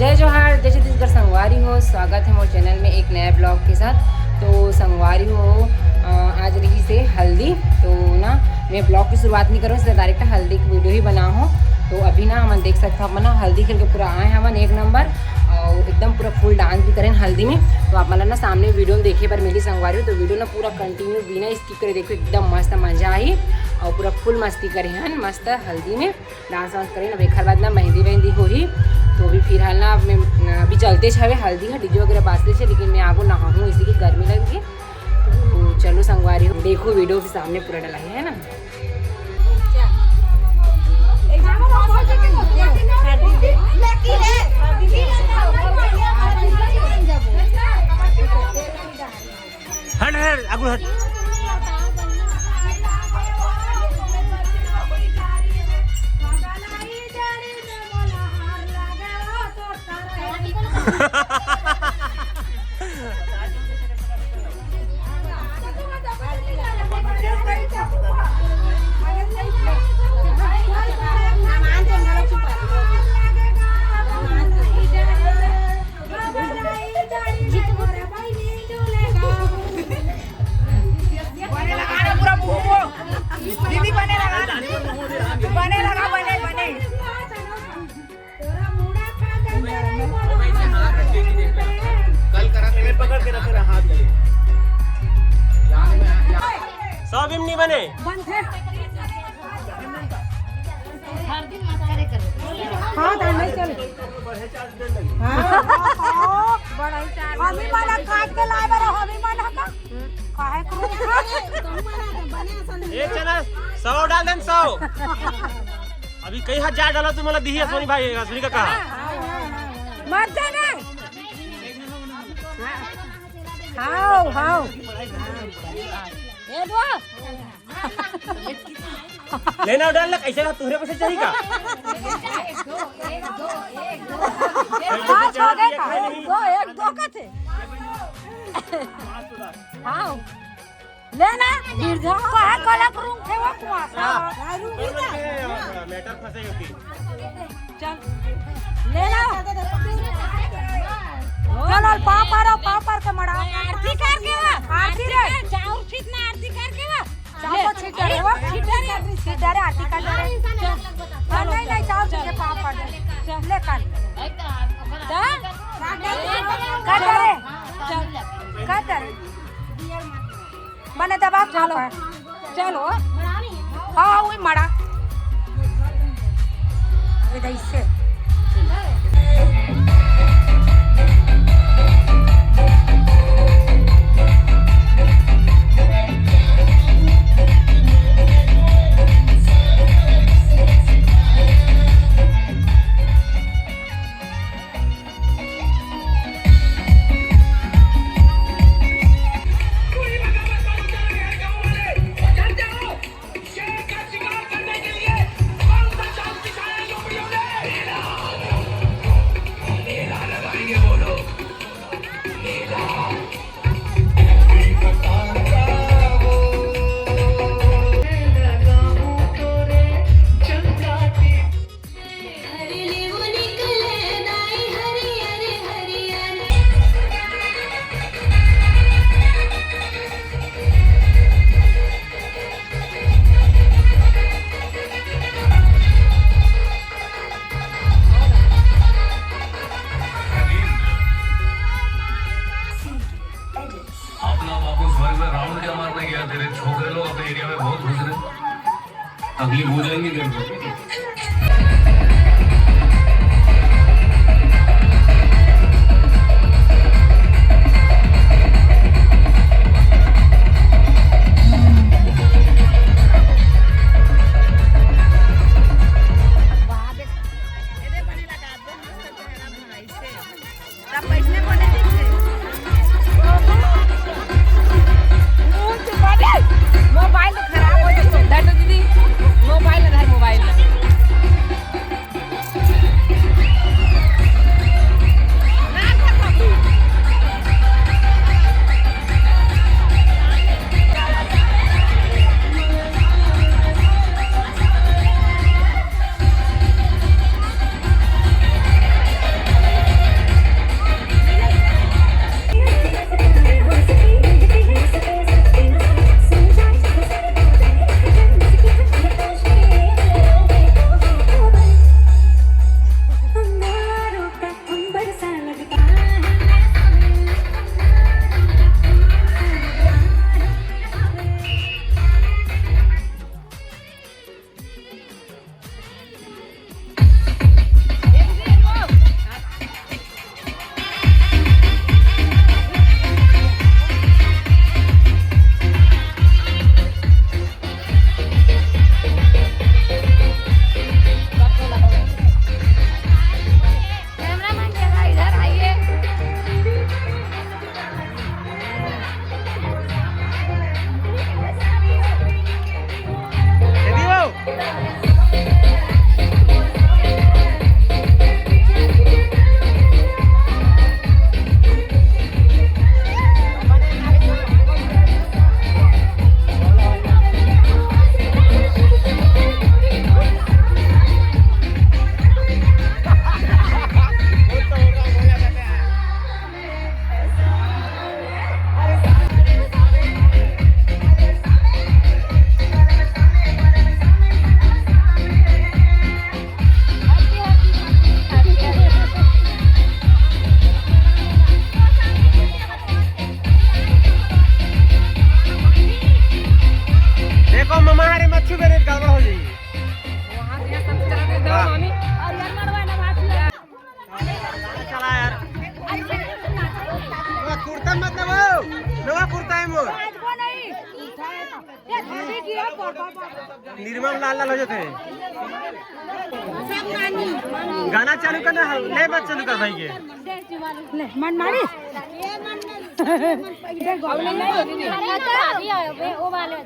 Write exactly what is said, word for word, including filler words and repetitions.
जय जोहार, जय छत्तीसगढ़ संगवारी हो, स्वागत है मोर चैनल में एक नया ब्लॉग के साथ। तो संगवारी हो, अ, आज रहिसे हल्दी, तो ना मैं ब्लॉग की शुरुआत नहीं करूँ, सीधा डायरेक्ट हल्दी की वीडियो ही बनाहूँ। तो अभी ना हमन देख सकत हव, हमन ना हल्दी खेल के पूरा आए हवन एक नंबर, और एकदम पूरा फुल डांस भी करेन हल्दी में। तो आप मन ला ना सामने वीडियो में देखे बर मिली संगवारी हो। तो वीडियो ना पूरा कंटिन्यू बिना स्किप करे देखो, एकदम मस्त मजा आही और पूरा फुल मस्ती करे हन मस्त हल्दी में। डांस वांस करेन, अब एखर बाद ना मेहंदी वेहंदी होही, तो अभी फिलहाल ना अब मैं, अभी चलते हवे हल्दी है, डीजे वगैरह बाजते छे, लेकिन मैं आगू नहाहूँ, इसी की गर्मी लग गई। तो चलो संगवारी हो, देखो वीडियो के सामने पूरा डला है ना। हट, हट, आगू हट। बने लगा ना पूरा मुंह को। दीदी बने लगा ना। बने लगा, बने, बने। कल करा था। पकड़ के रखे रहा हाथ में। सब इम नहीं बने। हाँ, धान नहीं चल। हाँ। हमी मन काट के लाए बर, हमी मन का। काहे को? ए चना, सौ डाल देन, सौ। अभी कई हजार डाला तू, मला दिही अश्विनी भाई, अश्विनी का कहा। मर जा ना। हाव, हाव। ए दो। लेना डाल ना, कैसे का तुहरे पैसे चाहिए का? पाँच हो गए का? एक दो, एक दो का थे। हाव। लेना, गिरजा। काहे कलक रूम थे वो कुआसा? हाँ। मैटर फंसे होती। चल। ले ला। चल, और पापड़ और पापड़ के मड़ा। आरती करके वा। आरती रे। चाउर छीट ना, आरती करके वा। चाउर छीट रे वा। छीट रे। छीट रे, आरती कर रे। चल। हाँ, नहीं, नहीं, चाउर छीट के पापड़। चल। ले कर। चल। कर रे। चल। कर रे। बने दबा चलो। पापड़। चलो। हाँ, वही मड़ा। ये दई से। अपना बापू स्वर्ग में राउंड क्या मारने गया? तेरे छोकरे लोग अपने एरिया में बहुत घुस रहे। तकलीफ हो जाएगी तेरे को। मोबाइल तो खराब हो गया, दीदी, मोबाइल ना, मोबाइल ना। निर्मम लाल लाल हो जाते हैं। गाना चालू करना है, ले मत चालू कर भाई के। ले, मन मारी। अरे तो अभी आयो बे, वो वाले।